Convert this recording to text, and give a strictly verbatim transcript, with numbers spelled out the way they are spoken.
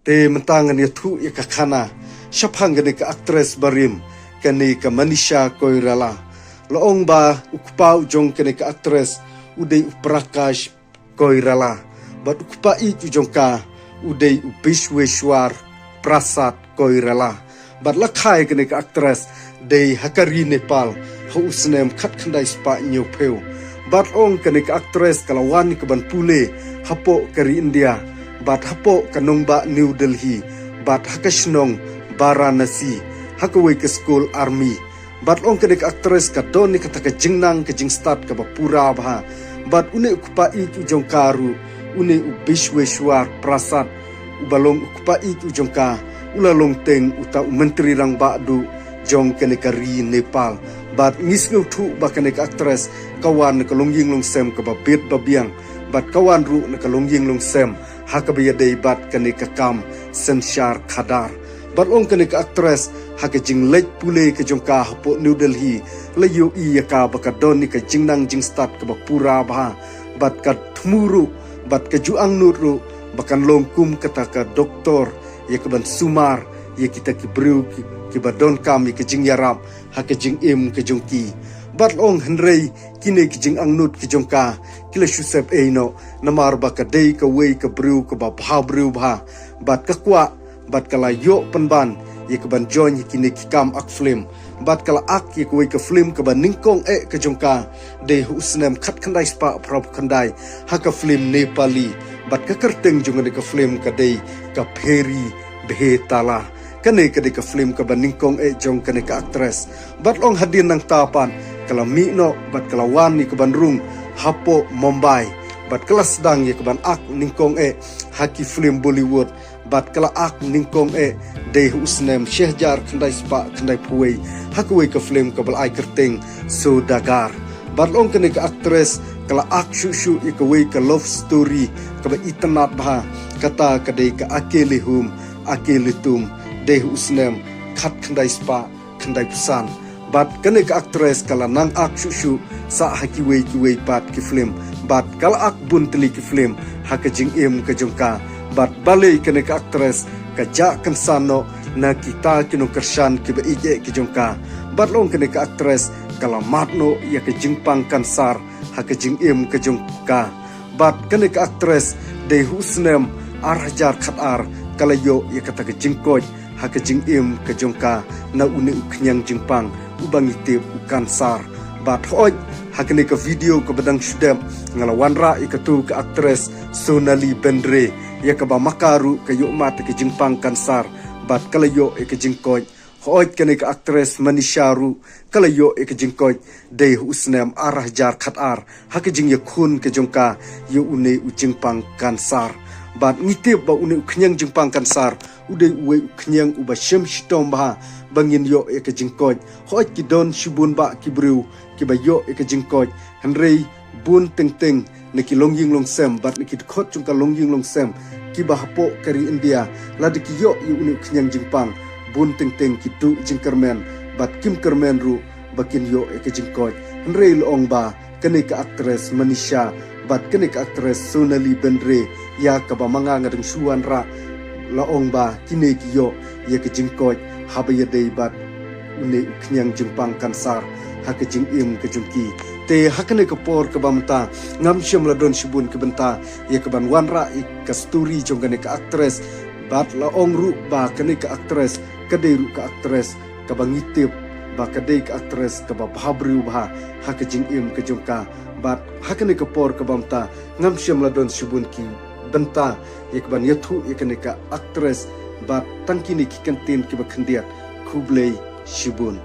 Te mynta ngan ïathuh ïa ka khana shaphang kane ka actress barim, kane ka Manisha Koirala. La ong ba u kpa u jong kane ka actress u dei u Prakash Koirala, bad u kpa ïeit u jong ka u dei u Bishweshwar Prasad Koirala. Bad la kha ïa kane ka actress dei ha ka ri Nepal ha u snem khatkhyndai spah hynñiewphew. Bad la ong kane ka actress ka la wan ïa ka ban pule hapoh ka ri India, bad hapoh ka nongbah New Delhi, bad ha ka shnong Varanasi, ha kawei ka skul army. Bad la ong kane ka actress ka don ïa kata ka jingnang ka jingstad kaba pura bha. Bad une u kpa ïeit u jong ka ruh, une u Bishweshwar Prasad, uba long u kpa ïeit u jong ka, u la long teng uta u Myntri Rangbah duh jong kane ka ri Nepal. Bad ngi sngewthuh ba kane ka actress ka wan na ka longïing longsem kaba bit ba biang, bad ka wan ruh na ka longïing longsem ha kaba ïadei bad kane ka kam synshar khadar. Bad la ong kane ka actress ha ka jingleit pule ka jong ka hapoh New Delhi, la ïohi ïa ka ba ka don ïa ka jingnang jingstad kaba pura bha. Bad ka thmu ruh, bad ka ju angnud ruh ba kan long kum kata ka doktor ïa ka ban sumar ïa kita ki briew ki, kiba donkam ïa ka jingïarap ha ka jingim ka jong ki. Bad la ong hynrei kine ki jingangnud ki jong ka ki la shu sep ei noh, namar ba ka dei kawei ka briew kaba bha briew bha. Bad ka kwah, bad ka la ïoh pynban ïa ka ban join ïa kine ki kam ak film. Bad ka la ak ïa kawei ka film kaba nyngkong eh ka jong ka dei ha u snem khatkhyndai spah phra phew khyndai ha ka film Nepali. Bad ka kyrteng jong kane ka film ka dei ka Pheri Bhetala. Kane ka dei ka film kaba nyngkong eh jong kane ka actress. Bad la ong hadien nangta pat ka la mih noh bad ka la wan ïa ka ban rung hapoh Mumbai. Bad ka la sdang ïa ka ban ak nyngkong eh ha ki film Bollywood. Bad ka la ak nyngkong eh dei ha u snem shi hajar khyndai spah khyndai phew wei ha kawei ka film kaba la ai kyrteng Saudagar. Bad la ong kane ka actress ka la ak shuh shuh ïa kawei ka love story kaba itynnad bha, kata ka dei ka Akele Hum Akele Tum, dei ha u snem khatkhyndai spah khyndai phew san. Bad kane ka actress ka la nang ak shuh shuh sah ha kiwei kiwei pat ki film. Bad ka la ak bun tylli ki film ha ka jingim ka jong ka. Bad balei kane ka actress ka jah kynsan noh na kita ki nongkyrshan kiba ïeit eh ki jong ka. Bad la ong kane ka actress ka la mad noh ïa ka jingpang kansar ha ka jingim ka jong ka. Bad kane ka actress dei ha u snem ar hajar khatar ka la ïoh ïa kata ka jingkoit ha ka jingim ka jong ka na une u khñiang jingpang uba ngi tip u kansar. Bad hooid, ha kane ka video kaba dang shu dep nga la wanrah ïa katu ka actress Sonali Bendre, ïa kaba ma ka ruh ka ïoh mad ïa ka jingpang kansar bad ka la ïoh ïa ka jingkoit. Hooid, kane ka actress Manisha ruh ka la ïoh ïa ka jingkoit dei ha u snem ar hajar khatar ha ka jingïakhun ka jong ka ïa une u jingpang kansar. Bad ngi tip ba une u khñiang jingpang kansar u dei uwei u khñiang uba shem shitom bha ba ngin ïoh ïa ka jingkoit. Hooid, ki don shibun bah ki briew kiba ïoh ïa ka jingkoit, hynrei bun teng teng na ki longïing longsem bad na ki dkhot jong ka longïing longsem kiba hapoh ka ri India, lada ki ïoh ïa une u khñiang jingpang, bun teng teng ki duh jingkyrmen bad kim kyrmen ruh ba kin ïoh ïa ka jingkoit. Hynrei la ong ba kane ka actress Manisha bad kane ka actress Sonali Bendre, ïa kaba ma nga nga dang shu wanrah, la ong ba kine ki ïoh ïa ka jingkoit haba ïadei bad une u khñiang jingpang kansar ha ka jingim ka jong ki. Te ha kane ka por kaba mynta ngam shym la don shibun ki bynta ïa ka ban wanrah ïa ka story jong kane ka actress. Bad la ong ruh ba kane ka actress ka dei ruh ka actress kaba ngi tip ba ka dei ka actress kaba bha briew bha ha ka jingim ka jong ka. Bad ha kane ka por kaba mynta ngam shym la don shibun ki bynta ïa ka ban ïathuh ïa kane ka actress. Bad tang kine ki kyntien kiba khyndiat, khublei shibun.